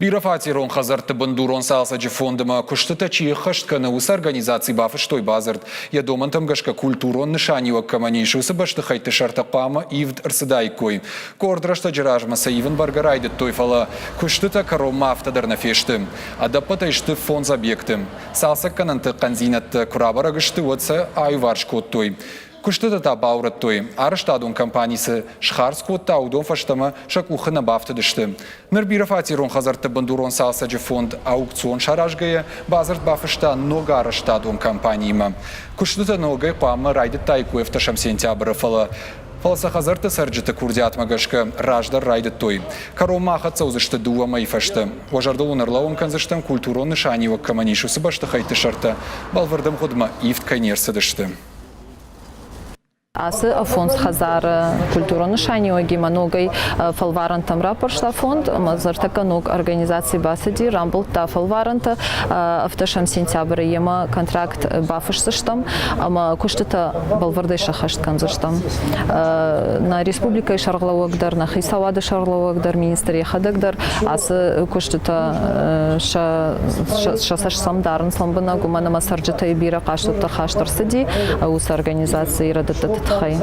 Бирӕфатерон хӕдзӕртты бындурон цалцӕджы фондмӕ куыстытӕ чи ӕххӕст кӕны, уыцы организаци бафыстой бадзырд. Йӕ домӕнтӕм гӕсгӕ культурон нысаниуӕг кӕмӕн ис, уыцы бӕстыхӕйтты сӕртӕ хъуамӕ ивд ӕрцыдаиккой. Къорд рӕстӕджы размӕ сӕ ивын бӕргӕ райдыдтой, фӕлӕ куыстытӕ кӕронмӕ афтӕ дӕр нӕ фесты. Ӕдӕппӕтӕй сты фондз объекты. Цалцӕггӕнӕнты хъӕндзинӕдтӕ куы рабӕрӕг сты, уӕд сӕ аиуварс кодтой. Куыстытӕ та баурӕдтой. Арӕзтадон компани цы схардз кодта, уыдон фӕстӕмӕ сӕ къухы нӕ бафтыдысты. Ныр бирӕфатерон хӕдзӕртты бындурон цалцӕджы фонд аукцион саразгӕйӕ бадзырд бафыста ног арӕзтадон компаниимӕ. Куыстытӕ ногӕй хъуамӕ райдыдтаиккой ӕвддӕсӕм сентябры, фӕлӕ фӕлӕ сӕ хӕдзӕртты цӕрджыты курдиатмӕ гӕсгӕ раздӕр райдыдтой. Кӕронмӕ ахӕццӕ уыдзысты дыууӕ мӕйы фӕстӕ. Уӕ зӕрдыл уын ӕрлӕууын кӕндзыстӕм, культурон нысаниуӕг кӕмӕн ис, уыцы бӕстыхӕйтты сӕртӕ бӕлвырд ӕмгъуыдмӕ ивд кӕй не рцыдысты. Ацы фондз хӕдзары культурон нысаниуӕгимӕ ногӕй фӕлварӕнтӕм раппӕрста фонд ӕмӕ ныртӕккӕ ног организаци бацыди, рамбылдта фӕлварӕнтӕ. Ӕвдӕсӕм сентябры йемӕ контракт бафысдзыстӕм ӕмӕ куыстытӕ бӕлвырдӕй сӕххӕст кӕндзыстӕм. Нӕ республикӕйы сӕргълӕууӕг дӕр, нӕ хицауады сӕргълӕууӕг дӕр, министр йӕхӕдӕг дӕр ацы куыстытӕ сӕ сӕ цӕст сӕм дарынц лӕмбынӕг, уымӕн ӕмӕ цӕрджытӕй бирӕ хъӕстытӕ хаст ӕрцыди уыцы организацийы рӕдыдтыты тыххӕй.